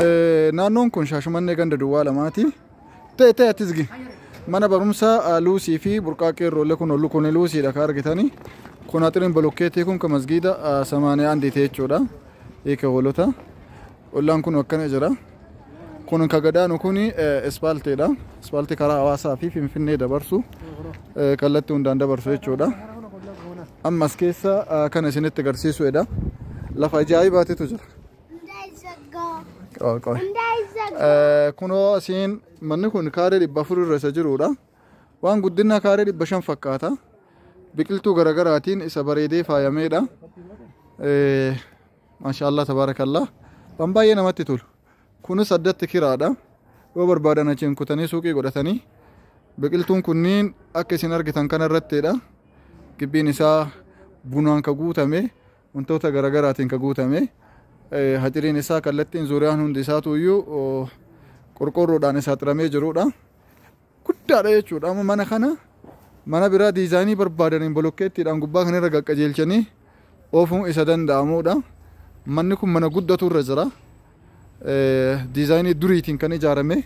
Naannoon kun Shaashumannee ganda duwwaa lamaati. Ta'e ta'e atis gi. Mana barumsaa Luusii fi Burqaa Qeerroollee kun ollu kun Luusiidha kan argitanii. Kun axiriin bolokkeetii kun kan masgiida samaaniyaa andiite jechuudha. Hiika hoolota. Ollaan kun akkana jira. Kun kan gadaanu kun ispaaltiidha. Ispaaltii karaa hawaasaa fi Finfinnee dabarsu kallattii hundaan dabarsu jechuudha. Ammas keessa kana isinitti agarsiisuudha. Lafa ajaa'ibaatitu jira. Kunoo asiin manni kun kaaree 400 irra isa jirudha. Waan guddina kaaree 500 fakkaata. Biqiltuu garaagaraatiin isa bareedee faayameedha. Maashaallah tabaarakallah. Waan baay'ee namatti tolu. Kunis addatti kiraadha. Yoo barbaadan achiin kutanii suuqii godhatanii. Biqiltuun kunniin akka isin argitan kana irrattidha. Gibbiin isaa bunaan ka guutame, wantoota garaagaraatiin ka guutame. Hajiriin isaa kallattiin zuuriyaan hundi isaatu iyyuu qorqoorroodhaan isaa xiramee jirudha. Guddaadha jechuudha. Amma mana kana mana biraa diizaayinii barbaadaniin bolokkeettiidhaan gubbaa kanarra qaqqajeelchanii oofuun isa danda'amudha. Manni kun mana guddatu irra jira. Diizaayinii duriitiin kan ijaarame.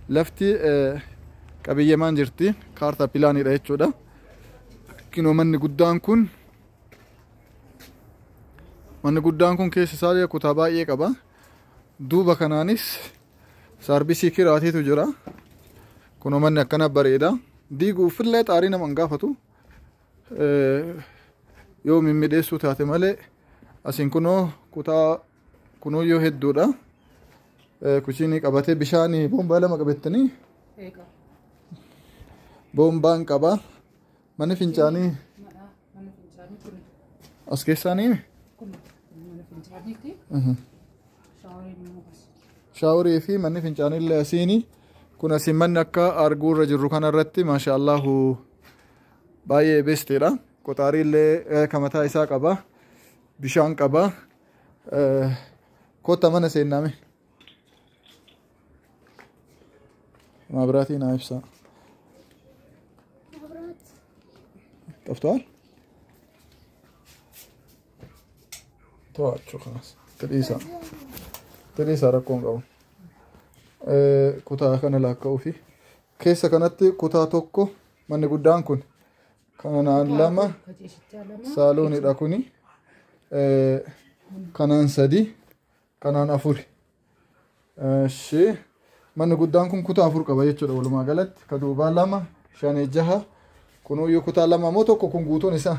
Lafti qabiyyeemaan jirti. Kaartaa pilaaniidha jechuudha. Kinoo manni guddaan kun keessa isaa kutaa baay'ee qaba. Duuba kanaanis saarbisii kiraatiitu jira. Kunoo manni akkana bareeda. Diiguufillee xaarii nama hin gaafatu. Yoo mimmiidheessuu taate malee asiin kunoo kutaa kunoo yoo hedduudha. Kushiinii qabatee bishaan boombaa lama qabattanii boombaan qaba. Manni fincaanii as keessaanii shaaworii fi manni fincaanii illee asiini. Kun asiin manni akka arguu irra jirru kanarratti maashaallahu baay'ee besteedha. Qoxaarii illee kan mataa isaa qaba. Bishaan qaba. Kottaa mana seennaame. Maabiraatiin haa ibsaa. ጠፍተዋል። ተዋቸው ከላስ ትዲሳ rakkoon qabu. Kutaa kana laakka'uu fi keessa kanatti kutaa tokko manni guddaan kun kanaan lama saaloonidha kuni kanaan sadi kanaan afuri. Eshi manni guddaan kun kutaa afur qaba jechuudha walumaa galatti ka duubaa lama shanii jaha kunuyyuu kutaa lama moo tokko kun guutuun isaa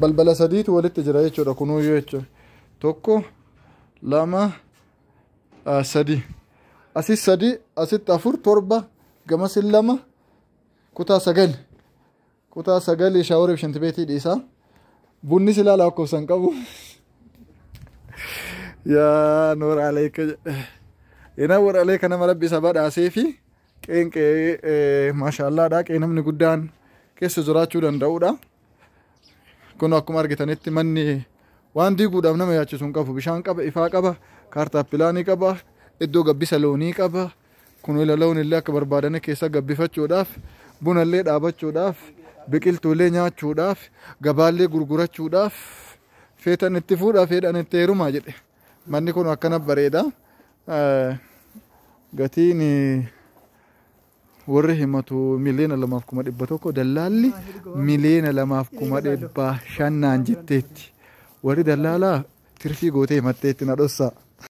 balbala sadiitu walitti jira jechuudha kunuyyuu jechuudha. Tokko lama sadi asis sadi asitti afur torba gamasin lama kutaa sagal kutaa sagal shaaworii fi shantibeetii dhiisaa. Bunni silaa lakkoofsan qabu. Yaa noor aleeka yenawwar aleeka nama rabbi isa badhaasee fi qeenqee maashaallaadha. Qee namni guddaan keessa jiraachuu danda'udha. Kun akkuma argitanitti manni waan diiguudhaaf nama yaachisu hin qabu. Bishaan qaba, ifaa qaba, kaartaa pilaanii qaba, iddoo gabbisa loonii qaba. Kun loon illee akka barbaadan keessa gabbifachuudhaaf, bunallee dhaabachuudhaaf, biqiltuulee nyaachuudhaaf, gabaallee gurgurachuudhaaf, feetan itti fuudhaa, feedhan itti heerumaa jedhe. Manni kun akkana bareeda. Gatiin warri himatu 2,100,000 dallaalli 2,500,000 jetteetti. Warri dallaalaa tirfii gootee himatteetti na dhossaa.